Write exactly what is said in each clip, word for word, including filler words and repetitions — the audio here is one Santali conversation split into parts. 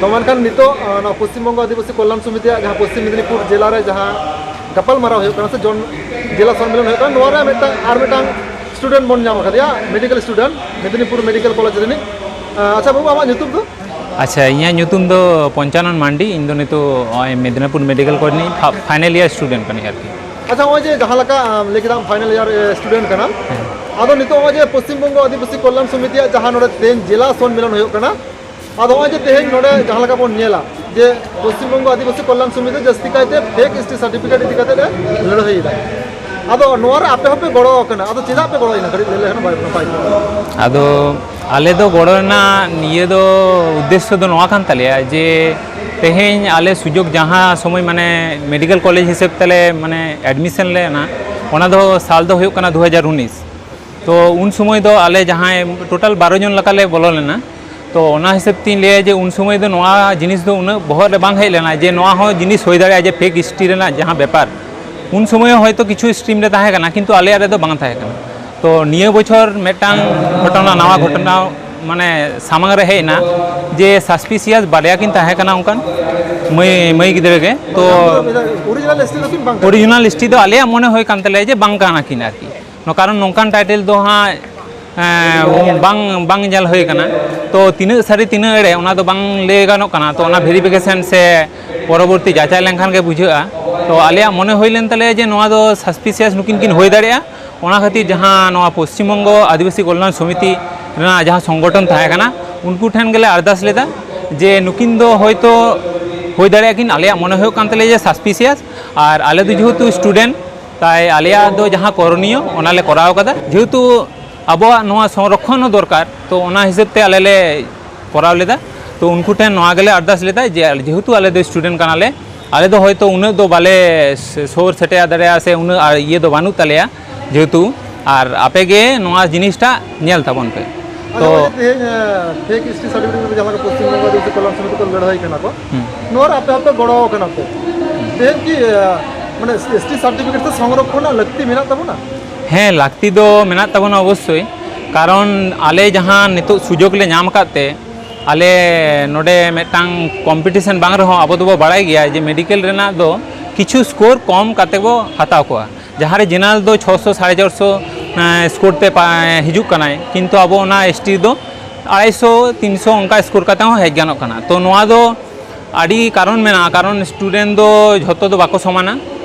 ᱛᱚ ᱢᱮᱱᱠᱷᱟᱱ ᱱᱤᱛᱚᱜ ᱱᱚᱣᱟ ᱯᱚᱥᱪᱤᱢ ᱵᱚᱝᱜᱚ ᱟᱹᱫᱤᱵᱟᱹᱥᱤ ᱠᱚᱞᱭᱟᱱ ᱥᱚᱢᱤᱛᱤᱭᱟᱜ ᱡᱟᱦᱟᱸ ᱯᱚᱥᱪᱤᱢ ᱢᱮᱫᱽᱱᱤᱯᱩᱨ ᱡᱮᱞᱟ ᱨᱮ ᱡᱟᱦᱟᱸ ᱜᱟᱯᱟᱞ ᱢᱟᱨᱟᱣ ᱦᱩᱭᱩᱜ ᱠᱟᱱᱟ ᱥᱮ ᱡᱚᱱ ᱡᱮᱞᱟ ᱥᱚᱱᱢᱮᱞᱚᱱ ᱦᱩᱭᱩᱜ ᱠᱟᱱᱟ, ᱱᱚᱣᱟ ᱨᱮ ᱢᱤᱫᱴᱟᱝ ᱟᱨ ᱢᱤᱫᱴᱟᱝ ᱥᱴᱩᱰᱮᱱᱴ ᱵᱚᱱ ᱧᱟᱢ ᱟᱠᱟᱫᱮᱭᱟ, medical student, Medinipur medical college ᱨᱤᱱᱤᱡ᱾ ᱟᱪᱪᱷᱟ ᱵᱟᱹᱵᱩ, ᱟᱢᱟᱜ ᱧᱩᱛᱩᱢ ᱫᱚ? ᱟᱪᱪᱷᱟ, ᱤᱧᱟᱹᱜ ᱧᱩᱛᱩᱢ ᱫᱚ ᱯᱚᱧᱪᱟᱱᱚᱱ ᱢᱟᱱᱰᱤ᱾ ᱤᱧ ᱫᱚ ᱱᱤᱛᱚᱜ ᱱᱚᱜᱼᱚᱭ ᱢᱮᱫᱽᱱᱤᱯᱩᱨ ᱢᱮᱰᱤᱠᱮᱞ ᱠᱚᱞᱮᱡᱽ ᱨᱤᱱᱤᱡ ᱯᱷᱟ- ᱯᱷᱟᱭᱱᱟᱞ ᱤᱭᱟᱨ ᱥᱴᱩᱰᱮᱱᱴ ᱠᱟᱹᱱᱟᱹᱧ ᱟᱨᱠᱤ᱾ ᱟᱪᱪᱷᱟ, ᱱᱚᱜᱼᱚᱭ ᱡᱮ ᱡᱟᱦᱟᱸ ᱞᱮᱠᱟ ᱟᱢ ᱞᱟᱹᱭ ᱠᱮᱫᱟᱢ ᱯᱷᱟᱭᱱᱟᱞ ᱤᱭᱟᱨ ᱥᱴᱩᱰᱮᱱᱴ ᱠᱟᱱᱟᱢ, ᱟᱫᱚ ᱱᱤᱛᱚᱜ ᱱᱚᱜᱼᱚᱭ ᱡᱮ ᱯᱚᱥᱪᱤᱢ ᱵᱚᱝᱜᱚ ᱟᱹᱫᱤᱵᱟᱹᱥᱤ ᱠᱚᱞᱭᱟᱱ ᱥᱚᱢᱤᱛᱤᱭᱟᱜ ᱡᱟᱦᱟᱸ ᱱᱚᱰᱮ ᱛᱮᱦᱮᱧ ᱡᱮᱞᱟ ᱥᱚᱱᱢᱮᱞᱚᱱ ᱦᱩᱭᱩᱜ ᱠᱟᱱᱟ, ᱟᱫᱚ ᱱᱚᱜᱼᱚᱭ ᱡᱮ ᱛᱮᱦᱮᱧ ᱱᱚᱰᱮ ᱡᱟᱦᱟᱸ ᱞᱮᱠᱟ ᱵᱚᱱ ᱧᱮᱞᱟ ᱡᱮ ᱯᱚᱥᱪᱤᱢ ᱵᱚᱝᱜᱚ ᱟᱹᱫᱤᱵᱟᱹᱥᱤ ᱠᱚᱞᱭᱟᱱ ᱥᱚᱢᱤᱛᱤ ᱡᱟᱹᱥᱛᱤ ᱠᱟᱭᱛᱮ ᱯᱷᱮᱠ ᱮᱥ ᱴᱤ ᱥᱟᱨᱴᱤᱯᱷᱤᱠᱮᱴ ᱤᱫᱤ ᱠᱟᱛᱮ ᱮ ᱞᱟᱹᱲᱦᱟᱹᱭ ᱮᱫᱟ, ᱟᱫᱚ ᱱᱚᱣᱟ ᱨᱮ ᱟᱯᱮ ᱦᱚᱸᱯᱮ ᱜᱚᱲᱚ ᱟᱠᱟᱱᱟ, ᱟᱫᱚ ᱪᱮᱫᱟᱜ ᱯᱮ ᱜᱚᱲᱚᱭᱮᱱᱟ? ᱠᱟᱹᱴᱤᱡ ᱞᱟᱹᱭ ᱞᱮᱠᱷᱟᱱ ᱵᱷᱟᱭ ᱱᱟᱯᱟᱭ ᱠᱚᱜᱼᱟ᱾ ᱟᱫᱚ ᱟᱞᱮ ᱫᱚ ᱜᱚᱲᱚ ᱨᱮᱱᱟᱜ ᱱᱤᱭᱟᱹ ᱫᱚ ᱩᱫᱽᱫᱮᱥᱥᱚ ᱫᱚ ᱱᱚᱣᱟ ᱠᱟᱱ ᱛᱟᱞᱮᱭᱟ ᱡᱮ ᱛᱮᱦᱮᱧ ᱟᱞᱮ ᱥᱩᱡᱳᱜᱽ ᱡᱟᱦᱟᱸ ᱥᱚᱢᱚᱭ ᱢᱟᱱᱮ ᱢᱮᱰᱤᱠᱮᱞ ᱠᱚᱞᱮᱡᱽ ᱦᱤᱥᱟᱹᱵ ᱛᱮᱞᱮ ᱢᱟᱱᱮ ᱮᱰᱢᱤᱥᱚᱱ ᱞᱮᱱᱟ, ᱚᱱᱟ ᱫᱚ ᱥᱟᱞ ᱫᱚ ᱦᱩᱭᱩᱜ ᱠᱟᱱᱟ ᱫᱩ ᱦᱟᱡᱟᱨ ᱩᱱᱤᱥ᱾ ᱛᱚ ᱩᱱ ᱥᱚᱢᱚᱭ ᱫᱚ ᱟᱞᱮ ᱡᱟᱦᱟᱸᱭ ᱴᱳᱴᱟᱞ ᱵᱟᱨᱚ ᱡᱚᱱ ᱞᱮᱠᱟᱞᱮ ᱵᱚᱞᱚ ᱞᱮᱱᱟ᱾ ᱛᱚ ᱚᱱᱟ ᱦᱤᱥᱟᱹᱵ ᱛᱤᱧ ᱞᱟᱹᱭᱟ ᱡᱮ ᱩᱱ ᱥᱚᱢᱚᱭ ᱫᱚ ᱱᱚᱣᱟ ᱡᱤᱱᱤᱥ ᱫᱚ ᱩᱱᱟᱹᱜ ᱵᱚᱦᱚᱜ ᱨᱮ ᱵᱟᱝ ᱦᱮᱡ ᱞᱮᱱᱟ ᱡᱮ ᱱᱚᱣᱟ ᱦᱚᱸ ᱡᱤᱱᱤᱥ ᱦᱩᱭ ᱫᱟᱲᱮᱭᱟᱜᱼᱟ ᱡᱮ ᱯᱷᱮᱠ ᱦᱤᱥᱴᱨᱤ ᱨᱮᱱᱟᱜ ᱡᱟᱦᱟᱸ ᱵᱮᱯᱟᱨ᱾ ᱩᱱ ᱥᱚᱢᱚᱭ ᱦᱚᱸ ᱦᱚᱭᱛᱳ ᱠᱤᱪᱷᱩ ᱥᱴᱨᱤᱢ ᱨᱮ ᱛᱟᱦᱮᱸ ᱠᱟᱱᱟ, ᱠᱤᱱᱛᱩ ᱟᱞᱮᱭᱟᱜ ᱨᱮᱫᱚ ᱵᱟᱝ ᱛᱟᱦᱮᱸ ᱠᱟᱱᱟ᱾ ᱛᱚ ᱱᱤᱭᱟᱹ ᱵᱚᱪᱷᱚᱨ ᱢᱤᱫᱴᱟᱝ ᱜᱷᱚᱴᱚᱱᱟ, ᱱᱟᱣᱟ ᱜᱷᱚᱴᱚᱱᱟ ᱢᱟᱱᱮ ᱥᱟᱢᱟᱝ ᱨᱮ ᱦᱮᱡ ᱮᱱᱟ ᱡᱮ ᱥᱟᱥᱯᱤᱥᱤᱭᱟᱥ ᱵᱟᱨᱭᱟ ᱠᱤᱱ ᱛᱟᱦᱮᱸ ᱠᱟᱱᱟ ᱚᱱᱠᱟᱱ ᱢᱟᱹᱭ, ᱢᱟᱹᱭ ᱜᱤᱫᱽᱨᱟᱹ ᱜᱮ᱾ ᱛᱚ ᱚᱨᱤᱡᱤᱱᱟᱞ ᱮᱥ ᱴᱤ ᱫᱚ ᱠᱤᱱ ᱵᱟᱝ ᱠᱟᱱᱟ? ᱚᱨᱤᱡᱤᱱᱟᱞ ᱮᱥ ᱴᱤ ᱫᱚ ᱟᱞᱮᱭᱟᱜ ᱢᱚᱱᱮ ᱦᱩᱭ ᱠᱟᱱ ᱛᱟᱞᱮᱭᱟ ᱡᱮ ᱵᱟᱝ ᱠᱟᱱᱟ ᱠᱤᱱ ᱟᱨᱠᱤ᱾ ᱱᱚ-, ᱠᱟᱨᱚᱱ ᱱᱚᱝᱠᱟᱱ ᱴᱟᱭᱴᱮᱞ ᱫᱚ ᱦᱟᱸᱜ, ᱮᱸ, ᱵᱟᱝ, ᱵᱟᱝ ᱧᱮᱞ ᱦᱩᱭ ᱠᱟᱱᱟ᱾ ᱛᱚ ᱛᱤᱱᱟᱹᱜ ᱥᱟᱹᱨᱤ ᱛᱤᱱᱟᱹᱜ ᱮᱲᱮ ᱚᱱᱟ ᱫᱚ ᱵᱟᱝ ᱞᱟᱹᱭ ᱜᱟᱱᱚᱜ ᱠᱟᱱᱟ᱾ ᱛᱚ ᱚᱱᱟ ᱵᱷᱮᱨᱤᱯᱷᱤᱠᱮᱥᱚᱱ ᱥᱮ ᱯᱚᱨᱚᱵᱚᱨᱛᱤ ᱡᱟᱪᱟᱭ ᱞᱮᱱᱠᱷᱟᱱ ᱜᱮ ᱵᱩᱡᱷᱟᱹᱜᱼᱟ᱾ ᱛᱚ ᱟᱞᱮᱭᱟᱜ ᱢᱚᱱᱮ ᱦᱩᱭ ᱞᱮᱱ ᱛᱟᱞᱮᱭᱟ ᱡᱮ ᱱᱚᱣᱟ ᱫᱚ ᱥᱟᱥᱯᱤᱥᱤᱭᱟᱥ ᱱᱩᱠᱤᱱ ᱠᱤᱱ ᱦᱩᱭ ᱫᱟᱲᱮᱭᱟᱜᱼᱟ᱾ ᱚᱱᱟ ᱠᱷᱟᱹᱛᱤᱨ ᱡᱟᱦᱟᱸ ᱱᱚᱣᱟ ᱯᱚᱥᱪᱤᱢ ᱵᱚᱝᱜᱚ ᱟᱹᱫᱤᱵᱟᱹᱥᱤ ᱠᱚᱞᱭᱟᱱ ᱥᱚᱢᱤᱛᱤ ᱨᱮᱱᱟᱜ ᱡᱟᱦᱟᱸ ᱥᱚᱝᱜᱚᱴᱷᱚᱱ ᱛᱟᱦᱮᱸ ᱠᱟᱱᱟ, ᱩᱱᱠᱩ ᱴᱷᱮᱱ ᱜᱮᱞᱮ ᱟᱨᱫᱟᱥ ᱞᱮᱫᱟ ᱡᱮ ᱱᱩᱠᱤᱱ ᱫᱚ ᱦᱚᱭᱛᱳ ᱦᱩᱭ ᱫᱟᱲᱮᱭᱟᱜᱼᱟ ᱠᱤᱱ, ᱟᱞᱮᱭᱟᱜ ᱢᱚᱱᱮ ᱦᱩᱭᱩᱜ ᱠᱟᱱ ᱛᱟᱞᱮᱭᱟ ᱡᱮ ᱥᱟᱥᱯᱤᱥᱤᱭᱟᱥ, ᱟᱨ ᱟᱞᱮ ᱫᱚ ᱡᱮᱦᱮᱛᱩ ᱥᱴᱩᱰᱮᱱᱴ, ᱛᱟᱭ ᱟᱞᱮᱭᱟᱜ ᱫᱚ ᱡᱟᱦᱟᱸ ᱠᱚᱨᱚᱱᱤᱭᱚ ᱚᱱᱟ ᱞᱮ ᱠᱚᱨᱟᱣ ᱠᱟᱫᱟ, ᱡᱮᱦᱮᱛᱩ ᱟᱵᱚᱣᱟᱜ ᱱᱚᱣᱟ ᱥᱚᱝᱨᱚᱠᱷᱚᱱ ᱦᱚᱸ ᱫᱚᱨᱠᱟᱨ, ᱛᱚ ᱚᱱᱟ ᱦᱤᱥᱟᱹᱵ ᱛᱮ ᱟᱞᱮ ᱞᱮ ᱠᱚᱨᱟᱣ ᱞᱮᱫᱟ᱾ ᱛᱚ ᱩᱱᱠᱩ ᱴᱷᱮᱱ ᱱᱚᱣᱟ ᱜᱮᱞᱮ ᱟᱨᱫᱟᱥ ᱞᱮᱫᱟ ᱡᱮ ᱟᱞᱮ ᱡᱮᱦᱮᱛᱩ ᱟᱞᱮ ᱫᱚ ᱥᱴᱩᱰᱮᱱᱴ ᱠᱟᱱᱟᱞᱮ, ᱟᱞᱮ ᱫᱚ ᱦᱚᱭᱛᱳ ᱩᱱᱟᱹᱜ ᱫᱚ ᱵᱟᱞᱮ ᱥ-, ᱥᱳᱨ ᱥᱮᱴᱮᱨ ᱫᱟᱲᱮᱭᱟᱜᱼᱟ ᱥᱮ ᱩᱱᱟᱹᱜ ᱟᱨ ᱤᱭᱟᱹ ᱫᱚ ᱵᱟᱹᱱᱩᱜ ᱛᱟᱞᱮᱭᱟ ᱡᱮᱦᱮᱛᱩ, ᱟᱨ ᱟᱯᱮ ᱜᱮ ᱱᱚᱣᱟ ᱡᱤᱱᱤᱥᱴᱟᱜ ᱧᱮᱞ ᱛᱟᱵᱚᱱ ᱯᱮ᱾ ᱟᱪᱪᱷᱟ, ᱛᱚ ᱱᱚᱜᱼᱚᱭ ᱡᱮ ᱛᱮᱦᱮᱧ, ᱮ, ᱯᱷᱮᱠ ᱮᱥ ᱴᱤ ᱥᱟᱨᱴᱤᱯᱷᱤᱠᱮᱴ ᱠᱟᱛᱮ ᱡᱟᱦᱟᱸ ᱞᱮᱠᱟ ᱯᱚᱥᱪᱤᱢ ᱵᱚᱝᱜᱚ ᱟᱹᱫᱤᱵᱟᱹᱥᱤ ᱠᱚᱞᱭᱟᱱ ᱥᱚᱢᱤᱛᱤ ᱠᱚ ᱞᱟᱹᱲᱦᱟᱹᱭ ᱠᱟᱱᱟ ᱠᱚ, ᱦᱩᱸ᱾ ᱱᱚᱣᱟ ᱨᱮ ᱟᱯᱮ ᱦᱚᱸᱯᱮ ᱜᱚᱲᱚ ᱟᱠᱟᱱᱟ ᱯᱮ᱾ ᱛᱮᱦᱮᱧ ᱠᱤ, ᱮ, ᱢᱟᱱᱮ ᱮᱥ ᱴᱤ ᱥᱟᱨᱴᱤᱯᱷᱤᱠᱮᱴ ᱥᱮ ᱥᱚᱝᱨᱚᱠᱷᱚᱱ ᱨᱮᱱᱟᱜ ᱞᱟᱹᱠᱛᱤ ᱢᱮᱱᱟᱜ ᱛᱟᱵᱚᱱᱟ? ᱦᱮᱸ, ᱞᱟᱹᱠᱛᱤ ᱫᱚ ᱢᱮᱱᱟᱜ ᱛᱟᱵᱚᱱᱟ ᱚᱵᱚᱥᱥᱳᱭ, ᱠᱟᱨᱚᱱ ᱟᱞᱮ ᱡᱟᱦᱟᱸ ᱱᱤᱛᱚᱜ ᱥᱩᱡᱳᱜᱽ ᱞᱮ ᱧᱟᱢ ᱟᱠᱟᱫ ᱛᱮ, ᱟᱞᱮ ᱱᱚᱰᱮ ᱢᱤᱫᱴᱟᱝ ᱠᱚᱢᱯᱤᱴᱤᱥᱚᱱ ᱵᱟᱝ ᱨᱮᱦᱚᱸ, ᱟᱵᱚ ᱫᱚᱵᱚ ᱵᱟᱲᱟᱭ ᱜᱮᱭᱟ ᱡᱮ ᱢᱮᱰᱤᱠᱮᱞ ᱨᱮᱱᱟᱜ ᱫᱚ ᱠᱤᱪᱷᱩ ᱥᱠᱳᱨ ᱠᱚᱢ ᱠᱟᱛᱮ ᱵᱚ ᱦᱟᱛᱟᱣ ᱠᱚᱣᱟ᱾ ᱡᱟᱦᱟᱸ ᱨᱮ ᱡᱮᱱᱟᱨᱮᱞ ᱫᱚ ᱪᱷᱚᱥᱚ, ᱥᱟᱲᱮ ᱪᱟᱨᱥᱚ ᱥᱠᱳᱨ ᱛᱮ ᱯᱟ- ᱦᱤᱡᱩᱜ ᱠᱟᱱᱟᱭ, ᱠᱤᱱᱛᱩ ᱟᱵᱚ ᱚᱱᱟ ᱮᱥ ᱴᱤ ᱫᱚ ᱟᱲᱟᱭᱥᱚ, ᱛᱤᱱᱥᱚ ᱚᱱᱠᱟ ᱥᱠᱳᱨ ᱠᱟᱛᱮ ᱦᱚᱸ ᱦᱮᱡ ᱜᱟᱱᱚᱜ ᱠᱟᱱᱟ᱾ ᱛᱚ ᱱᱚᱣᱟ ᱫᱚ ᱟᱹᱰᱤ ᱠᱟᱨᱚᱱ ᱢᱮᱱᱟᱜᱼᱟ, ᱠᱟᱨᱚᱱ ᱥᱴᱩᱰᱮᱱᱴ ᱫᱚ ᱡᱷᱚᱛᱚ ᱫᱚ ᱵᱟᱠᱚ ᱥᱚᱢᱟᱱᱟ,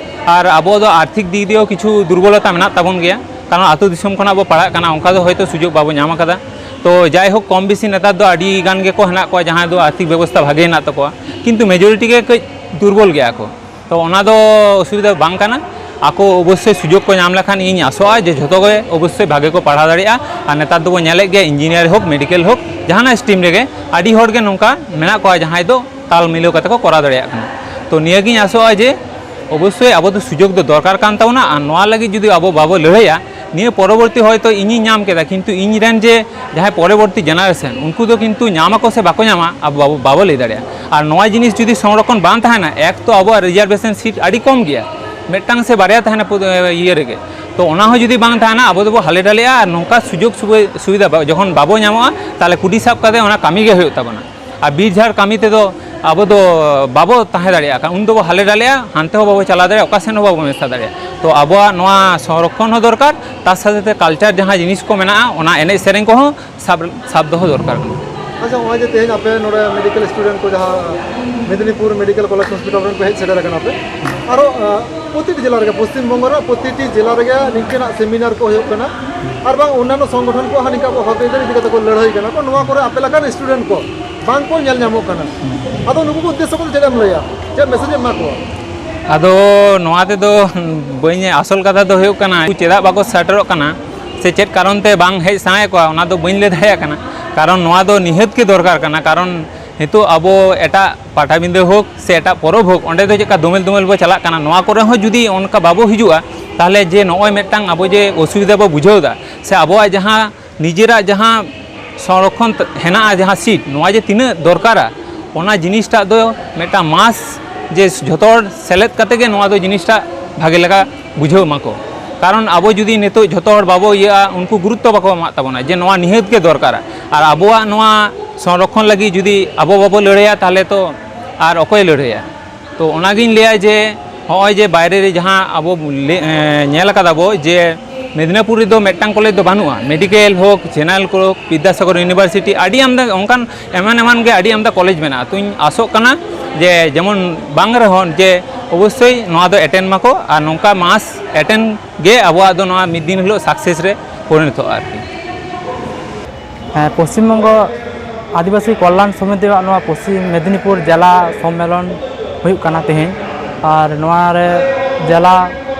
ᱟᱨ ᱟᱵᱚ ᱫᱚ ᱟᱨᱛᱷᱤᱠ ᱫᱤᱠ ᱫᱤᱭᱮ ᱦᱚᱸ ᱠᱤᱪᱷᱩ ᱫᱩᱨᱵᱚᱞᱚᱛᱟ ᱢᱮᱱᱟᱜ ᱛᱟᱵᱚᱱ ᱜᱮᱭᱟ, ᱠᱟᱨᱚᱱ ᱟᱹᱛᱩ ᱫᱤᱥᱚᱢ ᱠᱷᱚᱱᱟᱜ ᱵᱚ ᱯᱟᱲᱦᱟᱜ ᱠᱟᱱᱟ, ᱚᱱᱠᱟ ᱫᱚ ᱦᱚᱭᱛᱳ ᱥᱩᱡᱳᱜᱽ ᱵᱟᱵᱚ ᱧᱟᱢ ᱟᱠᱟᱫᱟ᱾ ᱛᱚ ᱡᱟᱭᱦᱳᱠ, ᱠᱚᱢ ᱵᱮᱥᱤ ᱱᱮᱛᱟᱨ ᱫᱚ ᱟᱹᱰᱤ ᱜᱟᱱ ᱜᱮᱠᱚ ᱦᱮᱱᱟᱜ ᱠᱚᱣᱟ ᱡᱟᱦᱟᱸᱭ ᱫᱚ ᱟᱨᱛᱷᱤᱠ ᱵᱮᱵᱚᱥᱛᱷᱟ ᱵᱷᱟᱜᱮ ᱦᱮᱱᱟᱜ ᱛᱟᱠᱚᱣᱟ, ᱠᱤᱱᱛᱩ ᱢᱮᱡᱚᱨᱤᱴᱤ ᱜᱮ ᱠᱟᱹᱡ ᱫᱩᱨᱵᱚᱞ ᱜᱮᱭᱟ ᱠᱚ᱾ ᱛᱚ ᱚᱱᱟ ᱫᱚ ᱚᱥᱩᱵᱤᱫᱷᱟ ᱵᱟᱝ ᱠᱟᱱᱟ, ᱟᱠᱚ ᱚᱵᱚᱥᱥᱳᱭ ᱥᱩᱡᱳᱜᱽ ᱠᱚ ᱧᱟᱢ ᱞᱮᱠᱷᱟᱱ ᱤᱧ ᱟᱥᱚᱜᱼᱟ ᱡᱮ ᱡᱷᱚᱛᱚ ᱜᱮ ᱚᱵᱚᱥᱥᱳᱭ ᱵᱷᱟᱜᱮ ᱠᱚ ᱯᱟᱲᱦᱟᱣ ᱫᱟᱲᱮᱭᱟᱜᱼᱟ᱾ ᱟᱨ ᱱᱮᱛᱟᱨ ᱫᱚᱵᱚ ᱧᱮᱞᱮᱫ ᱜᱮᱭᱟ, ᱤᱧᱡᱤᱱᱤᱭᱟᱨ ᱦᱳᱠ, ᱢᱮᱰᱤᱠᱮᱞ ᱦᱳᱠ, ᱡᱟᱦᱟᱱᱟᱜ ᱥᱴᱨᱤᱢ ᱨᱮᱜᱮ ᱟᱹᱰᱤ ᱦᱚᱲ ᱜᱮ ᱱᱚᱝᱠᱟ ᱢᱮᱱᱟᱜ ᱠᱚᱣᱟ ᱡᱟᱦᱟᱸᱭ ᱫᱚ ᱛᱟᱞ ᱢᱤᱞᱟᱹᱣ ᱠᱟᱛᱮ ᱠᱚ ᱠᱚᱨᱟᱣ ᱫᱟᱲᱮᱭᱟᱜ ᱠᱟᱱᱟ᱾ ᱛᱚ ᱱᱤᱭᱟᱹᱜᱤᱧ ᱟᱥᱚᱜᱼᱟ ᱡᱮ ᱚᱵᱚᱥᱥᱳᱭ ᱟᱵᱚ ᱫᱚ ᱥᱩᱡᱳᱜᱽ ᱫᱚ ᱫᱚᱨᱠᱟᱨ ᱠᱟᱱ ᱛᱟᱵᱚᱱᱟ, ᱟᱨ ᱱᱚᱣᱟ ᱞᱟᱹᱜᱤᱫ ᱡᱩᱫᱤ ᱟᱵᱚ ᱵᱟᱵᱚ ᱞᱟᱹᱲᱦᱟᱹᱭᱟ, ᱱᱤᱭᱟᱹ ᱯᱚᱨᱚᱵᱚᱨᱛᱤ ᱦᱚᱭᱛᱳ ᱤᱧᱤᱧ ᱧᱟᱢ ᱠᱮᱫᱟ, ᱠᱤᱱᱛᱩ ᱤᱧ ᱨᱮᱱ ᱡᱮ ᱡᱟᱦᱟᱸᱭ ᱯᱚᱨᱚᱵᱚᱨᱛᱤ ᱡᱮᱱᱟᱨᱮᱥᱚᱱ, ᱩᱱᱠᱩ ᱫᱚ ᱠᱤᱱᱛᱩ ᱧᱟᱢ ᱟᱠᱚ ᱥᱮ ᱵᱟᱠᱚ ᱧᱟᱢᱟ, ᱟᱵᱚ ᱵᱟᱵᱚ, ᱵᱟᱵᱚ ᱞᱟᱹᱭ ᱫᱟᱲᱮᱭᱟᱜᱼᱟ᱾ ᱟᱨ ᱱᱚᱣᱟ ᱡᱤᱱᱤᱥ ᱡᱩᱫᱤ ᱥᱚᱝᱨᱚᱠᱷᱚᱱ ᱵᱟᱝ ᱛᱟᱦᱮᱱᱟ, ᱮᱠ ᱛᱚ ᱟᱵᱚᱣᱟᱜ ᱨᱤᱡᱟᱨᱵᱷᱮᱥᱚᱱ ᱥᱤᱴ ᱟᱹᱰᱤ ᱠᱚᱢ ᱜᱮᱭᱟ, ᱢᱤᱫᱴᱟᱝ ᱥᱮ ᱵᱟᱨᱭᱟ ᱛᱟᱦᱮᱱᱟ ᱯᱩ-, ᱤᱭᱟᱹ ᱨᱮᱜᱮ᱾ ᱛᱚ ᱚᱱᱟ ᱦᱚᱸ ᱡᱩᱫᱤ ᱵᱟᱝ ᱛᱟᱦᱮᱱᱟ, ᱟᱵᱚ ᱫᱚᱵᱚ ᱦᱟᱞᱮ ᱰᱟᱞᱮᱜᱼᱟ, ᱟᱨ ᱱᱚᱝᱠᱟ ᱥᱩᱡᱳᱜᱽ ᱥᱩᱵᱤ-, ᱥᱩᱵᱤᱫᱷᱟ ᱵᱟ-, ᱡᱚᱠᱷᱚᱱ ᱵᱟᱵᱚ ᱧᱟᱢᱚᱜᱼᱟ, ᱛᱟᱦᱚᱞᱮ ᱠᱩᱰᱤ ᱥᱟᱵ ᱠᱟᱛᱮ ᱚᱱᱟ ᱠᱟᱹᱢᱤ ᱜᱮ ᱦᱩᱭᱩᱜ ᱛᱟᱵᱚᱱᱟ᱾ ᱟᱨ ᱵᱤᱨ ᱡᱷᱟᱲ ᱠᱟᱹᱢᱤ ᱛᱮᱫᱚ ᱟᱵᱚ ᱫᱚ ᱵᱟᱵᱚ ᱛᱟᱦᱮᱸ ᱫᱟᱲᱮᱭᱟᱜᱼᱟ, ᱩᱱ ᱫᱚᱵᱚ ᱦᱟᱞᱮ ᱰᱟᱞᱮᱜᱼᱟ, ᱦᱟᱱᱛᱮ ᱦᱚᱸ ᱵᱟᱵᱚ ᱪᱟᱞᱟᱣ ᱫᱟᱲᱮᱭᱟᱜᱼᱟ, ᱚᱠᱟ ᱥᱮᱱ ᱦᱚᱸ ᱵᱟᱵᱚ ᱢᱮᱥᱟ ᱫᱟᱲᱮᱭᱟᱜᱼᱟ᱾ ᱛᱚ ᱟᱵᱚᱣᱟᱜ ᱱᱚᱣᱟ ᱥᱚᱝᱨᱚᱠᱷᱚᱱ ᱦᱚᱸ ᱫᱚᱨᱠᱟᱨ, ᱛᱟᱨ ᱥᱟᱛᱷᱮ ᱥᱟᱛᱷᱮ ᱠᱟᱞᱪᱟᱨ ᱡᱟᱦᱟᱸ ᱡᱤᱱᱤᱥ ᱠᱚ ᱢᱮᱱᱟᱜᱼᱟ, ᱚᱱᱟ ᱮᱱᱮᱡ ᱥᱮᱨᱮᱧ ᱠᱚᱦᱚᱸ ᱥᱟᱵ, ᱥᱟᱵ ᱫᱚᱦᱚ ᱫᱚᱨᱠᱟᱨ ᱠᱟᱱᱟ᱾ ᱟᱪᱪᱷᱟ, ᱱᱚᱜᱼᱚᱭ ᱡᱮ ᱛᱮᱦᱮᱧ ᱟᱯᱮ ᱱᱚᱰᱮ ᱢᱮᱰᱤᱠᱮᱞ ᱥᱴᱩᱰᱮᱱᱴ ᱠᱚ ᱡᱟᱦᱟᱸ ᱢᱮᱫᱤᱱᱤᱯᱩᱨ ᱢᱮᱰᱤᱠᱮᱞ ᱠᱚᱞᱮᱡᱽ ᱦᱚᱥᱯᱤᱴᱟᱞ ᱨᱮᱱ ᱠᱚ ᱦᱮᱡ ᱥᱮᱴᱮᱨ ᱟᱠᱟᱱᱟ ᱯᱮ, ᱟᱨᱚ ᱟᱸ, ᱯᱨᱚᱛᱤᱴᱤ ᱡᱮᱞᱟ ᱨᱮᱜᱮ, ᱯᱚᱥᱪᱤᱢ ᱵᱚᱝᱜᱚ ᱨᱮᱱᱟᱜ ᱯᱨᱚᱛᱤᱴᱤ ᱡᱮᱞᱟ ᱨᱮᱜᱮ ᱱᱤᱝᱠᱟᱹᱱᱟᱜ ᱥᱮᱢᱤᱱᱟᱨ ᱠᱚ ᱦᱩᱭᱩᱜ ᱠᱟᱱᱟ, ᱟᱨ ᱵᱟᱝ ᱚᱱᱱᱟᱱᱚ ᱥᱚᱝᱜᱚᱴᱷᱚᱱ ᱠᱚ ᱦᱚᱸ ᱱᱤᱝᱠᱟ ᱟᱵᱚ ᱦᱚᱠ ᱟᱹᱭᱫᱟᱹᱨ ᱤᱫᱤ ᱠᱟᱛᱮ ᱠᱚ ᱞᱟᱹᱲᱦᱟᱹᱭ ᱠᱟᱱᱟ ᱠᱚ, ᱱᱚᱣᱟ ᱠᱚᱨᱮ ᱟᱯᱮ ᱞᱮᱠᱟᱱ ᱥᱴᱩᱰᱮᱱᱴ ᱠᱚ ᱵᱟᱝ ᱠᱚ ᱧᱮᱞ ᱧᱟᱢᱚᱜ ᱠᱟᱱᱟ᱾ ᱟᱫᱚ ᱱᱩᱠᱩ ᱠᱚ ᱩᱫᱽᱫᱮᱥᱥᱚ ᱠᱟᱛᱮ ᱪᱮᱫ ᱮᱢ ᱞᱟᱹᱭᱟ, ᱪᱮᱫ ᱢᱮᱥᱮᱡᱽ ᱮᱢ ᱮᱢᱟ ᱠᱚᱣᱟ? ᱟᱫᱚ ᱱᱚᱣᱟ ᱛᱮᱫᱚ ᱵᱟᱹᱧ, ᱟᱥᱚᱞ ᱠᱟᱛᱷᱟ ᱫᱚ ᱦᱩᱭᱩᱜ ᱠᱟᱱᱟ, ᱩᱱᱠᱩ ᱪᱮᱫᱟᱜ ᱵᱟᱠᱚ ᱥᱮᱴᱮᱨᱚᱜ ᱠᱟᱱᱟ ᱥᱮ ᱪᱮᱫ ᱠᱟᱨᱚᱱ ᱛᱮ ᱵᱟᱝ ᱦᱮᱡ ᱥᱟᱱᱟᱭᱮᱫ ᱠᱚᱣᱟ, ᱚᱱᱟ ᱫᱚ ᱵᱟᱹᱧ ᱞᱟᱹᱭ ᱫᱟᱲᱮᱭᱟᱜ ᱠᱟᱱᱟ᱾ ᱠᱟᱨᱚᱱ ᱱᱚᱣᱟ ᱫᱚ ᱱᱤᱦᱟᱹᱛ ᱜᱮ ᱫᱚᱨᱠᱟᱨ ᱠᱟᱱᱟ, ᱠᱟᱨᱚᱱ ᱱᱤᱛᱚᱜ ᱟᱵᱚ ᱮᱴᱟᱜ ᱯᱟᱴᱟᱵᱤᱸᱫᱟᱹ ᱦᱳᱠ ᱥᱮ ᱮᱴᱟᱜ ᱯᱚᱨᱚᱵᱽ ᱦᱳᱠ, ᱚᱸᱰᱮ ᱫᱚ ᱪᱮᱫᱠᱟ ᱫᱳᱢᱮᱞ ᱫᱳᱢᱮᱞ ᱵᱚ ᱪᱟᱞᱟᱜ ᱠᱟᱱᱟ, ᱱᱚᱣᱟ ᱠᱚᱨᱮ ᱦᱚᱸ ᱡᱩᱫᱤ ᱚᱱᱠᱟ ᱵᱟᱵᱚ ᱦᱤᱡᱩᱜᱼᱟ, ᱛᱟᱦᱚᱞᱮ ᱡᱮ ᱱᱚᱜᱼᱚᱭ ᱢᱤᱫᱴᱟᱝ ᱟᱵᱚ ᱡᱮ ᱚᱥᱩᱵᱤᱫᱷᱟ ᱵᱚ ᱵᱩᱡᱷᱟᱹᱣ ᱮᱫᱟ, ᱥᱮ ᱟᱵᱚᱣᱟᱜ ᱡᱟᱦᱟᱸ ᱱᱤᱡᱮᱨᱟᱜ ᱡᱟᱦᱟᱸ ᱥᱚᱝᱨᱚᱠᱷᱚᱱ ᱛ-, ᱦᱮᱱᱟᱜᱼᱟ, ᱡᱟᱦᱟᱸ ᱥᱤᱴ, ᱱᱚᱣᱟ ᱡᱮ ᱛᱤᱱᱟᱹᱜ ᱫᱚᱨᱠᱟᱨᱟ, ᱚᱱᱟ ᱡᱤᱱᱤᱥᱴᱟᱜ ᱫᱚ ᱢᱤᱫᱴᱟᱝ ᱢᱟᱥ ᱡᱮ ᱡᱷᱚᱛᱚ ᱦᱚᱲ ᱥᱮᱞᱮᱫ ᱠᱟᱛᱮ ᱜᱮ ᱱᱚᱣᱟ ᱫᱚ ᱡᱤᱱᱤᱥᱴᱟᱜ ᱵᱷᱟᱜᱮ ᱞᱮᱠᱟ ᱵᱩᱡᱷᱟᱹᱣ ᱢᱟᱠᱚ᱾ ᱠᱟᱨᱚᱱ ᱟᱵᱚ ᱡᱩᱫᱤ ᱱᱤᱛᱚᱜ ᱡᱷᱚᱛᱚ ᱦᱚᱲ ᱵᱟᱵᱚ ᱤᱭᱟᱹᱜᱼᱟ, ᱩᱱᱠᱩ ᱜᱩᱨᱩᱛᱛᱚ ᱵᱟᱠᱚ ᱮᱢᱟᱜ ᱛᱟᱵᱚᱱᱟ ᱡᱮ ᱱᱚᱣᱟ ᱱᱤᱦᱟᱹᱛ ᱜᱮ ᱫᱚᱨᱠᱟᱨᱟ᱾ ᱟᱨ ᱟᱵᱚᱣᱟᱜ ᱱᱚᱣᱟ ᱥᱚᱝᱨᱚᱠᱷᱚᱱ ᱞᱟᱹᱜᱤᱫ ᱡᱩᱫᱤ ᱟᱵᱚ ᱵᱟᱵᱚ ᱞᱟᱹᱲᱦᱟᱹᱭᱟ, ᱛᱟᱦᱚᱞᱮ ᱛᱚ ᱟᱨ ᱚᱠᱚᱭ ᱞᱟᱹᱲᱦᱟᱹᱭᱟ? ᱛᱚ ᱚᱱᱟᱜᱤᱧ ᱞᱟᱹᱭᱟ ᱡᱮ ᱦᱚᱸᱜᱼᱚᱭ ᱡᱮ ᱵᱟᱭᱨᱮ ᱨᱮ ᱡᱟᱦᱟᱸ ᱟᱵᱚ ᱞᱮ-, ᱮᱸ, ᱧᱮᱞ ᱟᱠᱟᱫᱟ ᱵᱚ ᱡᱮ ᱢᱮᱫᱽᱱᱤᱯᱩᱨ ᱨᱮᱫᱚ ᱢᱤᱫᱴᱟᱝ ᱠᱚᱞᱮᱡᱽ ᱫᱚ ᱵᱟᱹᱱᱩᱜᱼᱟ, ᱢᱮᱰᱤᱠᱮᱞ ᱦᱳᱠ, ᱡᱮᱱᱟᱨᱮᱞ ᱦᱳᱠ, ᱵᱤᱫᱽᱫᱟᱥᱟᱜᱚᱨ ᱤᱭᱩᱱᱤᱵᱷᱟᱨᱥᱤᱴᱤ, ᱟᱹᱰᱤ ᱟᱢᱫᱟ ᱚᱱᱠᱟᱱ ᱮᱢᱟᱱ ᱮᱢᱟᱱ ᱜᱮ ᱟᱹᱰᱤ ᱟᱢᱫᱟ ᱠᱚᱞᱮᱡᱽ ᱢᱮᱱᱟᱜᱼᱟ᱾ ᱛᱚᱧ ᱟᱥᱚᱜ ᱠᱟᱱᱟ ᱡᱮ ᱡᱮᱢᱚᱱ ᱵᱟᱝ ᱨᱮᱦᱚᱸ ᱡᱮ ᱚᱵᱚᱥᱥᱳᱭ ᱱᱚᱣᱟ ᱫᱚ ᱮᱴᱮᱱᱰ ᱢᱟᱠᱚ ᱟᱨ ᱱᱚᱝᱠᱟ ᱢᱟᱥ ᱮᱴᱮᱱᱰ ᱜᱮ ᱟᱵᱚᱣᱟᱜ ᱫᱚ ᱱᱚᱣᱟ ᱢᱤᱫ ᱫᱤᱱ ᱦᱤᱞᱳᱜ ᱥᱟᱠᱥᱮᱥ ᱨᱮ ᱯᱚᱨᱤᱱᱚᱛᱚᱜᱼᱟ ᱟᱨᱠᱤ᱾ ᱦᱮᱸ, ᱯᱚᱥᱪᱤᱢ ᱵᱚᱝᱜᱚ ᱟᱹᱫᱤᱵᱟᱹᱥᱤ ᱠᱚᱞᱞᱟᱱ ᱥᱚᱢᱤᱛᱤᱣᱟᱜ ᱱᱚᱣᱟ ᱯᱚᱥᱪᱤᱢ ᱢᱮᱫᱽᱱᱤᱯᱩᱨ ᱡᱮᱞᱟ ᱥᱚᱢᱢᱮᱞᱚᱱ ᱦᱩᱭᱩᱜ ᱠᱟᱱᱟ ᱛᱮᱦᱮᱧ, ᱟᱨ ᱱᱚᱣᱟ ᱨᱮ ᱡᱮᱞᱟ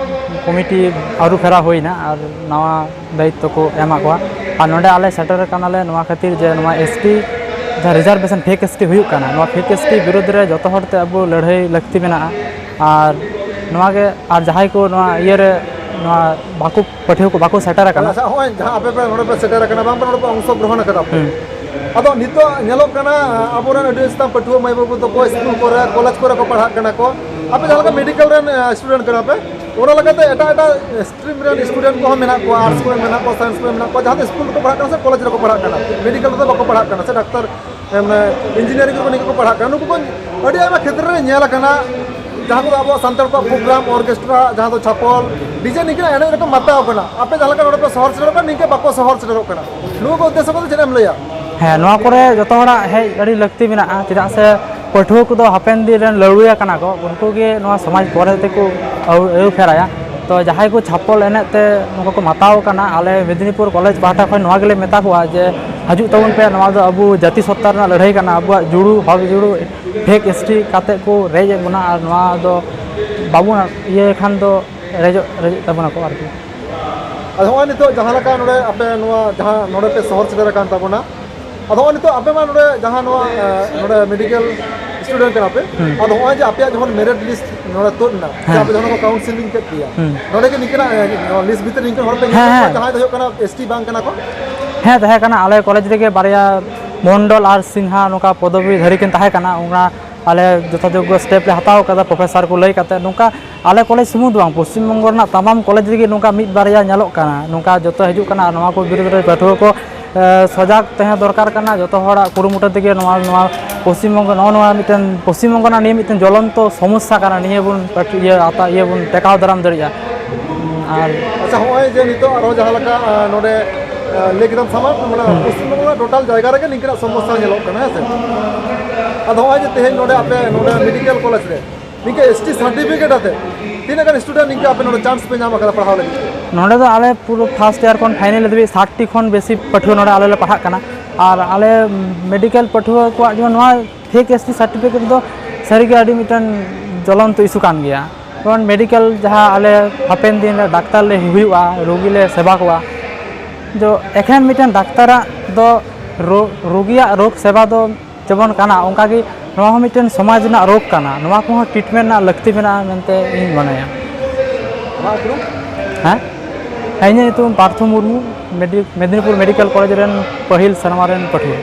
ᱠᱚᱢᱤᱴᱤ ᱟᱹᱨᱩ ᱯᱷᱮᱨᱟᱣ ᱦᱩᱭᱱᱟ ᱟᱨ ᱱᱟᱣᱟ ᱫᱟᱭᱤᱛᱛᱚ ᱠᱚ ᱮᱢᱟᱜ ᱠᱚᱣᱟ᱾ ᱟᱨ ᱱᱚᱰᱮ ᱟᱞᱮ ᱥᱮᱴᱮᱨ ᱟᱠᱟᱱᱟᱞᱮ ᱱᱚᱣᱟ ᱠᱷᱟᱹᱛᱤᱨ ᱡᱮ ᱱᱚᱣᱟ ᱮᱥ ᱴᱤ ᱡᱟᱦᱟᱸ ᱨᱤᱡᱟᱨᱵᱷᱮᱥᱚᱱ ᱯᱷᱮᱠ ᱮᱥ ᱴᱤ ᱦᱩᱭᱩᱜ ᱠᱟᱱᱟ, ᱱᱚᱣᱟ ᱯᱷᱮᱠ ᱮᱥ ᱴᱤ ᱵᱤᱨᱩᱫᱽ ᱨᱮ ᱡᱚᱛᱚ ᱦᱚᱲ ᱛᱮ ᱟᱵᱚ ᱞᱟᱹᱲᱦᱟᱹᱭ ᱞᱟᱹᱠᱛᱤ ᱢᱮᱱᱟᱜᱼᱟ᱾ ᱟᱨ ᱱᱚᱣᱟ ᱜᱮ, ᱟᱨ ᱡᱟᱦᱟᱸᱭ ᱠᱚ ᱱᱚᱣᱟ ᱤᱭᱟᱹ ᱨᱮ ᱱᱚᱣᱟ ᱵᱟᱠᱚ, ᱯᱟᱹᱴᱷᱩᱣᱟᱹ ᱠᱚ ᱵᱟᱠᱚ ᱥᱮᱴᱮᱨ ᱟᱠᱟᱱᱟ᱾ ᱟᱪᱪᱷᱟ, ᱦᱚᱸᱜᱼᱚᱭ ᱡᱟᱦᱟᱸ ᱟᱯᱮ ᱯᱮ ᱱᱚᱰᱮ ᱯᱮ ᱥᱮᱴᱮᱨ ᱟᱠᱟᱱᱟ, ᱵᱟᱝ ᱯᱮ ᱱᱚᱰᱮ ᱯᱮ ᱚᱝᱥᱚ ᱜᱨᱚᱦᱚᱱ ᱟᱠᱟᱫᱟ ᱯᱮ᱾ ᱦᱩᱸ᱾ ᱟᱫᱚ ᱱᱤᱛᱚᱜ ᱧᱮᱞᱚᱜ ᱠᱟᱱᱟ, ᱟᱵᱚᱨᱮᱱ ᱟᱹᱰᱤ ᱥᱟᱛᱟᱢ ᱯᱟᱹᱴᱷᱩᱣᱟᱹ ᱢᱟᱹᱭ ᱵᱟᱹᱵᱩ ᱛᱟᱠᱚ ᱥᱠᱩᱞ ᱠᱚᱨᱮ, ᱠᱚᱞᱮᱡᱽ ᱠᱚᱨᱮ ᱠᱚ ᱯᱟᱲᱦᱟᱜ ᱠᱟᱱᱟ ᱠᱚ᱾ ᱟᱯᱮ ᱡᱟᱦᱟᱸ ᱞᱮᱠᱟ ᱢᱮᱰᱤᱠᱮᱞ ᱨᱮᱱ, ᱮ, ᱥᱴᱩᱰᱮᱱᱴ ᱠᱟᱱᱟ ᱯᱮ, ᱚᱱᱟ ᱞᱮᱠᱟᱛᱮ ᱮᱴᱟᱜ ᱮᱴᱟᱜ ᱥᱴᱨᱤᱢ ᱨᱮᱱ ᱥᱴᱩᱰᱮᱱᱴ ᱠᱚᱦᱚᱸ ᱢᱮᱱᱟᱜ ᱠᱚᱣᱟ, ᱟᱨᱴᱥ ᱠᱚᱨᱮᱱ ᱢᱮᱱᱟᱜ ᱠᱚᱣᱟ, ᱥᱟᱭᱮᱱᱥ ᱠᱚᱨᱮᱱ ᱢᱮᱱᱟᱜ ᱠᱚᱣᱟ, ᱡᱟᱦᱟᱸ ᱫᱚ ᱥᱠᱩᱞ ᱨᱮᱠᱚ ᱯᱟᱲᱦᱟᱜ ᱠᱟᱱᱟ ᱥᱮ ᱠᱚᱞᱮᱡᱽ ᱨᱮᱠᱚ ᱯᱟᱲᱦᱟᱜ ᱠᱟᱱᱟ, ᱢᱮᱰᱤᱠᱮᱞ ᱨᱮᱫᱚ ᱵᱟᱠᱚ ᱯᱟᱲᱦᱟᱜ ᱠᱟᱱᱟ, ᱥᱮ ᱰᱟᱠᱛᱟᱨ, ᱮ, ᱢᱟᱱᱮ, ᱤᱧᱡᱤᱱᱤᱭᱟᱨᱤᱝ ᱨᱮᱠᱚ ᱱᱤᱝᱠᱟᱹ ᱠᱚ ᱯᱟᱲᱦᱟᱜ ᱠᱟᱱᱟ᱾ ᱱᱩᱠᱩ ᱠᱚ ᱟᱹᱰᱤ ᱟᱭᱢᱟ ᱠᱷᱮᱛᱨᱮ ᱨᱮ ᱧᱮᱞ ᱟᱠᱟᱱᱟ, ᱡᱟᱦᱟᱸ ᱠᱚᱫᱚ ᱟᱵᱚᱣᱟᱜ ᱥᱟᱱᱛᱟᱲ ᱠᱚᱣᱟᱜ ᱯᱨᱳᱜᱨᱟᱢ, ᱚᱨᱠᱮᱥᱴᱨᱟ, ᱡᱟᱦᱟᱸ ᱫᱚ ᱪᱷᱟᱯᱚᱞ, ᱰᱤᱡᱮ, ᱱᱤᱝᱠᱟᱹᱱᱟᱜ ᱮᱱᱮᱡ ᱨᱮᱠᱚ ᱢᱟᱛᱟᱣ ᱠᱟᱱᱟ᱾ ᱟᱯᱮ ᱡᱟᱦᱟᱸ ᱞᱮᱠᱟ ᱱᱚᱰᱮ ᱯᱮ ᱥᱚᱦᱚᱨ ᱥᱮᱴᱮᱨᱚᱜ ᱠᱟᱱᱟ, ᱱᱤᱝᱠᱟᱹ ᱵᱟᱠᱚ ᱥᱚᱦᱚᱨ ᱥᱮᱴᱮᱨᱚᱜ ᱠᱟᱱᱟ᱾ ᱱᱚᱣᱟ ᱠᱚ ᱩᱫᱽᱫᱮᱥᱥᱚ ᱠᱚᱫᱚ ᱪᱮᱫ ᱮᱢ ᱞᱟᱹᱭᱟ? ᱦᱮᱸ, ᱱᱚᱣᱟ ᱠᱚᱨᱮ ᱡᱚᱛᱚ ᱦᱚᱲᱟᱜ ᱦᱮᱡ ᱟᱹᱰᱤ ᱞᱟᱹᱠᱛᱤ ᱢᱮᱱᱟᱜᱼᱟ, ᱪᱮᱫᱟᱜ ᱥᱮ ᱯᱟᱹᱴᱷᱩᱣᱟᱹ ᱠᱚᱫᱚ ᱦᱟᱯᱮᱱ ᱫᱤᱱ ᱨᱮᱱ ᱞᱟᱹᱣᱲᱤᱭᱟᱹ ᱠᱟᱱᱟ ᱠᱚ, ᱩᱱᱠᱩ ᱜᱮ ᱱᱚᱣᱟ ᱥᱚᱢᱟᱡᱽ ᱯᱚᱨᱮ ᱛᱮᱠᱚ ᱟᱹᱨᱩ, ᱟᱹᱨᱩ ᱯᱷᱮᱨᱟᱭᱟ᱾ ᱛᱚ ᱡᱟᱦᱟᱸᱭ ᱠᱚ ᱪᱷᱟᱯᱚᱞ ᱮᱱᱮᱡ ᱛᱮ ᱱᱚᱝᱠᱟ ᱠᱚ ᱢᱟᱛᱟᱣ ᱠᱟᱱᱟ, ᱟᱞᱮ ᱢᱮᱫᱽᱱᱤᱯᱩᱨ ᱠᱚᱞᱮᱡᱽ ᱯᱟᱦᱴᱟ ᱠᱷᱚᱱ ᱱᱚᱣᱟ ᱜᱮᱞᱮ ᱢᱮᱛᱟ ᱠᱚᱣᱟ ᱡᱮ ᱦᱤᱡᱩᱜ ᱛᱟᱵᱚᱱ ᱯᱮ, ᱱᱚᱣᱟ ᱫᱚ ᱟᱵᱚ ᱡᱟᱹᱛᱤ ᱥᱚᱛᱛᱟ ᱨᱮᱱᱟᱜ ᱞᱟᱹᱲᱦᱟᱹᱭ ᱠᱟᱱᱟ, ᱟᱵᱚᱣᱟᱜ ᱡᱩᱲᱩ, ᱦᱚᱠ ᱡᱩᱲᱩ ᱯᱷᱮᱠ ᱮᱥ ᱴᱤ ᱠᱟᱛᱮ ᱠᱚ ᱨᱮᱡ ᱮᱫ ᱵᱚᱱᱟ, ᱟᱨ ᱱᱚᱣᱟ ᱫᱚ ᱵᱟᱵᱚᱱ ᱤᱭᱟᱹᱭ ᱠᱷᱟᱱ ᱫᱚ ᱨᱮᱡᱚᱜ, ᱨᱮᱡᱚᱜ ᱛᱟᱵᱚᱱᱟ ᱠᱚ ᱟᱨᱠᱤ᱾ ᱟᱫᱚ ᱦᱚᱸᱜᱼᱚᱭ ᱱᱤᱛᱚᱜ ᱡᱟᱦᱟᱸ ᱞᱮᱠᱟ ᱱᱚᱰᱮ ᱟᱯᱮ ᱱᱚᱣᱟ ᱡᱟᱦᱟᱸ ᱱᱚᱰᱮ ᱯᱮ ᱥᱚᱦᱚᱨ ᱥᱮᱴᱮᱨ ᱟᱠᱟᱱ ᱛᱟᱵᱚᱱᱟ, ᱟᱫᱚ ᱦᱚᱸᱜᱼᱚᱭ ᱱᱤᱛᱚᱜ ᱟᱯᱮ ᱢᱟ ᱱᱚᱰᱮ ᱡᱟᱦᱟᱸ ᱱᱚᱣᱟ, ᱮ, ᱱᱚᱰᱮ ᱢᱮᱰᱤᱠᱮᱞ ᱥᱴᱩᱰᱮᱱᱴ ᱠᱟᱱᱟ ᱯᱮ, ᱦᱩᱸ᱾ ᱟᱫᱚ ᱦᱚᱸᱜᱼᱚᱭ ᱡᱮ ᱟᱯᱮᱭᱟᱜ ᱡᱚᱠᱷᱚᱱ ᱢᱮᱨᱤᱴ ᱞᱤᱥᱴ ᱱᱚᱰᱮ ᱛᱩᱫ ᱮᱱᱟ, ᱥᱮ ᱦᱮᱸ᱾ ᱟᱯᱮ ᱡᱚᱠᱷᱚᱱ ᱠᱚ ᱠᱟᱣᱩᱱᱥᱮᱞᱤᱝ ᱠᱮᱫ ᱯᱮᱭᱟ, ᱦᱩᱸ᱾ ᱱᱚᱰᱮ ᱜᱮ ᱱᱤᱝᱠᱟᱹᱱᱟᱜ, ᱮ, ᱱᱚᱣᱟ ᱞᱤᱥᱴ ᱵᱷᱤᱛᱤᱨ ᱱᱤᱝᱠᱟᱹᱱ ᱦᱚᱲ ᱯᱮ ᱧᱮᱞ ᱦᱮᱸ, ᱠᱮᱫ ᱠᱚᱣᱟ ᱦᱮᱸ᱾ ᱡᱟᱦᱟᱸᱭ ᱫᱚ ᱦᱩᱭᱩᱜ ᱠᱟᱱᱟ ᱮᱥ ᱴᱤ ᱵᱟᱝ ᱠᱟᱱᱟ ᱠᱚ? ᱦᱮᱸ, ᱛᱟᱦᱮᱸ ᱠᱟᱱᱟ᱾ ᱟᱞᱮ ᱠᱚᱞᱮᱡᱽ ᱨᱮᱜᱮ ᱵᱟᱨᱭᱟ ᱢᱚᱱᱰᱚᱞ ᱟᱨ ᱥᱤᱝᱦᱟ ᱱᱚᱝᱠᱟ ᱯᱚᱫᱚᱵᱤ ᱫᱷᱟᱨᱤ ᱠᱤᱱ ᱛᱟᱦᱮᱸ ᱠᱟᱱᱟ, ᱚᱱᱟ ᱟᱞᱮ ᱡᱚᱛᱷᱟᱡᱳᱜᱽᱜᱚ ᱥᱴᱮᱯ ᱞᱮ ᱦᱟᱛᱟᱣ ᱠᱟᱫᱟ ᱯᱨᱚᱯᱷᱮᱥᱟᱨ ᱠᱚ ᱞᱟᱹᱭ ᱠᱟᱛᱮ᱾ ᱱᱚᱝᱠᱟ ᱟᱞᱮ ᱠᱚᱞᱮᱡᱽ ᱥᱩᱢᱩᱝ ᱫᱚ ᱵᱟᱝ, ᱯᱚᱥᱪᱤᱢ ᱵᱚᱝᱜᱚ ᱨᱮᱱᱟᱜ ᱛᱟᱢᱟᱢ ᱠᱚᱞᱮᱡᱽ ᱨᱮᱜᱮ ᱱᱚᱝᱠᱟ ᱢᱤᱫ ᱵᱟᱨᱭᱟ ᱧᱮᱞᱚᱜ ᱠᱟᱱᱟ, ᱱᱚᱝᱠᱟ ᱡᱚᱛᱚ ᱦᱤᱡᱩᱜ ᱠᱟᱱᱟ᱾ ᱟᱨ ᱱᱚᱣᱟ ᱠᱚ ᱵᱤᱨᱩᱫᱽ ᱨᱮ ᱯᱟᱹᱴᱷᱩᱣᱟᱹ ᱠᱚ ᱥᱚᱡᱟᱜᱽ ᱛᱟᱦᱮᱸ ᱫᱚᱨᱠᱟᱨ ᱠᱟᱱᱟ᱾ ᱡᱚᱛᱚ ᱦᱚᱲᱟᱜ ᱠᱩᱨᱩᱢᱩᱴᱩ ᱛᱮᱜᱮ ᱱᱚᱣᱟ ᱱᱚᱣᱟ ᱯᱚᱥᱪᱤᱢ ᱵᱚᱝᱜᱚ ᱱᱚᱜᱼᱚ ᱱᱚᱣᱟ ᱢᱤᱫᱴᱮᱱ ᱯᱚᱥᱪᱤᱢ ᱵᱚᱝᱜᱚ ᱨᱮᱱᱟᱜ ᱱᱤᱭᱟᱹ ᱢᱤᱫᱴᱮᱱ ᱡᱚᱞᱚᱱᱛᱚ ᱥᱚᱢᱚᱥᱥᱟ ᱠᱟᱱᱟ᱾ ᱱᱤᱭᱟᱹ ᱵᱚᱱ ᱤᱭᱟᱹ ᱟᱛᱟ ᱤᱭᱟᱹ ᱵᱚᱱ ᱴᱮᱠᱟᱣ ᱫᱟᱨᱟᱢ ᱫᱟᱲᱮᱭᱟᱜᱼᱟ᱾ ᱟᱨ ᱟᱪᱪᱷᱟ, ᱦᱚᱸᱜᱼᱚᱭ ᱡᱮ ᱱᱤᱛᱚᱜ ᱟᱨᱦᱚᱸ ᱡᱟᱦᱟᱸ ᱞᱮᱠᱟ ᱱᱚᱰᱮ ᱞᱟᱹᱭ ᱠᱮᱫᱟᱢ ᱥᱟᱢᱟᱝ, ᱢᱟᱱᱮ ᱯᱚᱥᱪᱤᱢ ᱵᱚᱝᱜᱚ ᱨᱮᱱᱟᱜ ᱴᱳᱴᱟᱞ ᱡᱟᱭᱜᱟ ᱨᱮᱜᱮ ᱱᱤᱝᱠᱟᱹᱱᱟᱜ ᱥᱚᱢᱚᱥᱥᱟ ᱧᱮᱞᱚᱜ ᱠᱟᱱᱟ, ᱦᱮᱸ ᱥᱮ? ᱟᱫᱚ ᱦᱚᱸᱜᱼᱚᱭ ᱡᱮ ᱛᱮᱦᱮᱧ ᱱᱚᱰᱮ ᱟᱯᱮ ᱱᱚᱰᱮ ᱢᱮᱰᱤᱠᱮᱞ ᱠᱚᱞᱮᱡᱽ ᱨᱮ ᱱᱤᱝᱠᱟᱹ ᱮᱥ ᱴᱤ ᱥᱟᱨᱴᱤᱯᱷᱤᱠᱮᱴ ᱟᱛᱮ ᱛᱤᱱᱟᱹᱜ ᱜᱟᱱ ᱥᱴᱩᱰᱮᱱᱴ ᱱᱤᱝᱠᱟᱹ ᱟᱯᱮ ᱱᱚᱰᱮ ᱪᱟᱱᱥ ᱯᱮ ᱧᱟᱢ ᱟᱠᱟᱫᱟ ᱯᱟᱲᱦᱟᱣ ᱞᱟᱹᱜᱤᱫ ᱛᱮ? ᱱᱚᱰᱮ ᱫᱚ ᱟᱞᱮ ᱯᱩᱨᱟᱹ ᱯᱷᱟᱥᱴ ᱤᱭᱟᱨ ᱠᱷᱚᱱ ᱯᱷᱟᱭᱱᱮᱞ ᱫᱷᱟᱹᱵᱤᱡ ᱥᱟᱴ ᱴᱤ ᱠᱷᱚᱱ ᱵᱮᱥᱤ ᱯᱟᱹᱴᱷᱩᱣᱟᱹ ᱱᱚᱰᱮ ᱟᱞᱮ ᱞᱮ ᱯᱟᱲᱦᱟᱜ ᱠᱟᱱᱟ᱾ ᱟᱨ ᱟᱞᱮ ᱢᱮᱰᱤᱠᱮᱞ ᱯᱟᱹᱴᱷᱩᱣᱟᱹ ᱠᱚᱣᱟᱜ ᱡᱮᱢᱚᱱ ᱱᱚᱣᱟ ᱯᱷᱮᱠ ᱮᱥ ᱴᱤ ᱥᱟᱨᱴᱤᱯᱷᱤᱠᱮᱴ ᱫᱚ ᱥᱟᱹᱨᱤᱜᱮ ᱟᱹᱰᱤ ᱢᱤᱫᱴᱮᱱ ᱡᱚᱞᱚᱱᱛᱚ ᱤᱥᱩ ᱠᱟᱱ ᱜᱮᱭᱟ᱾ ᱡᱮᱢᱚᱱ ᱢᱮᱰᱤᱠᱮᱞ ᱡᱟᱦᱟᱸ ᱟᱞᱮ ᱦᱟᱯᱮᱱ ᱫᱤᱱ ᱨᱮ ᱰᱟᱠᱛᱟᱨ ᱞᱮ ᱦᱩᱭᱩᱜᱼᱟ, ᱨᱩᱜᱤ ᱞᱮ ᱥᱮᱵᱟ ᱠᱚᱣᱟ, ᱡᱚ ᱮᱠᱷᱮᱱ ᱢᱤᱫᱴᱮᱱ ᱰᱟᱠᱛᱟᱨᱟᱜ ᱫᱚ ᱨᱳ- ᱨᱩᱜᱤᱭᱟᱜ ᱨᱳᱜᱽ ᱥᱮᱵᱟ ᱫᱚ ᱡᱮᱢᱚᱱ ᱠᱟᱱᱟ, ᱚᱱᱠᱟᱜᱮ ᱱᱚᱣᱟ ᱦᱚᱸ ᱢᱤᱫᱴᱮᱱ ᱥᱚᱢᱟᱡᱽ ᱨᱮᱱᱟᱜ ᱨᱳᱜᱽ ᱠᱟᱱᱟ᱾ ᱱᱚᱣᱟ ᱠᱚᱦᱚᱸ ᱴᱨᱤᱴᱢᱮᱱᱴ ᱨᱮᱱᱟᱜ ᱞᱟᱹᱠᱛᱤ ᱢᱮᱱᱟᱜᱼᱟ ᱢᱮᱱᱛᱮ ᱤᱧ ᱢᱚᱱᱮᱭᱟ᱾ ᱟᱢᱟᱜ ᱩᱯᱨᱩᱢ? ᱦᱮᱸ, ᱤᱧᱟᱹᱜ ᱧᱩᱛᱩᱢ ᱯᱟᱨᱛᱷᱚ ᱢᱩᱨᱢᱩ, ᱢᱮᱰᱤ- ᱢᱮᱫᱤᱱᱤᱯᱩᱨ ᱢᱮᱰᱤᱠᱮᱞ ᱠᱚᱞᱮᱡᱽ ᱨᱮᱱ ᱯᱟᱹᱦᱤᱞ ᱥᱮᱨᱢᱟ ᱨᱮᱱ ᱯᱟᱹᱴᱷᱩᱣᱟᱹ᱾